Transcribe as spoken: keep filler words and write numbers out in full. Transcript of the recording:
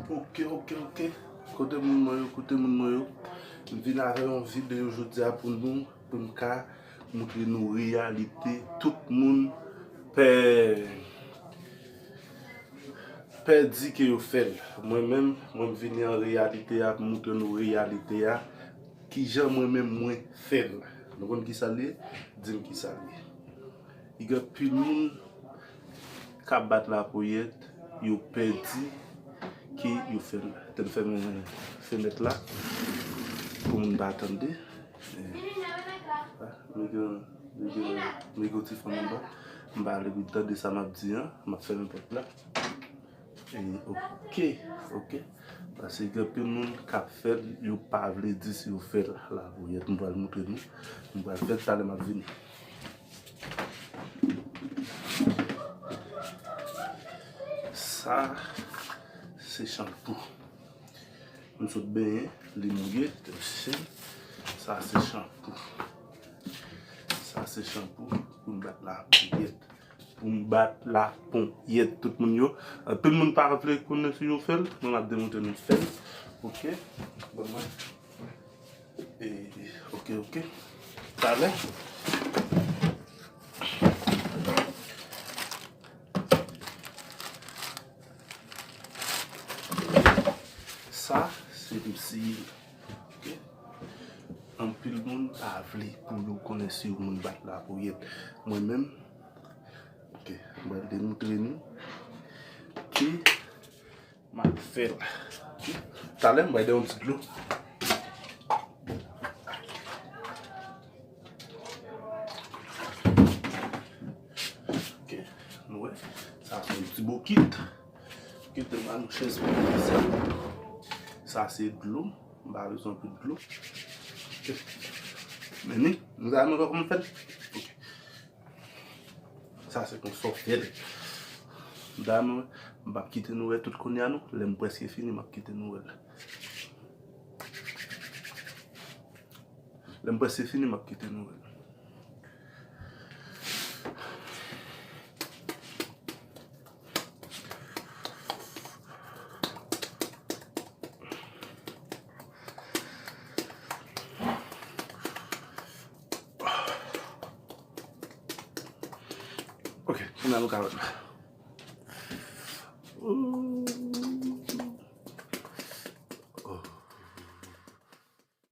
Ok, ok, ok. Kote moun mwen yo, kote moun mwen yo. M vin avè yon videyo jodi a pou nou, pou m ka moutre nou reyalite tout moun pè, pè di ke yo fè l. Mwen menm, mwen m vini an reyalite a pou moutre nou reyalite a. Kijan mwen menm mwen fè l. Nou konn kisa l ye? Di m kisa l ye. Gen anpil moun k ap bat laponyèt, yo pè di ke yo fè l. Te m fèmen fenèt la pou moun pa tande. Eh, ah, men gen, men gen, men gen yon ti fanm anba. M pa vle pou l tande sa m ap di an. M ap fèmen pòt la. E, ok, ok. Paske gen anpil moun k ap fè l, yo pa vle di si yo fè l. Laponyèt, m pral moutre nou. M pral fè l talè m ap vini. Sa, se chanpou. M sot benyen, li mouye, se, sa se chanpou. Sa se chanpou pou m bat laponyèt. Pou m bat laponyèt tout moun yo. Anpil moun pa vle konnen si yo fè l, mwen m ap demontre nou fè l. Ok? Bon, mwen. E, ok, ok. Talè. Sa, se m siye l. Ok? Anpil moun pa vle pou yo konnen si yon moun bat laponyèt. Mwen menm, ok, mwen demontre nou ke m ap fè l. Ok? Talè, m bay de yon ti dlo. Ok, nou wè, sa se yon ti bokit. Kite m al yon chèz pou mwen sa. Sa se dlo. M pa bezwen anpil dlo. Ok. Men ni, nou ta mwen kòman m fè l? Ok. Sa se konsa w fè l. Dam, m p ap kite nou wè tout kounye a non. Lè m prèske fini, m ap kite nou wè l. Lè m prèske fini, m ap kite nou wè l. Ok, kounye a nou ka wè l.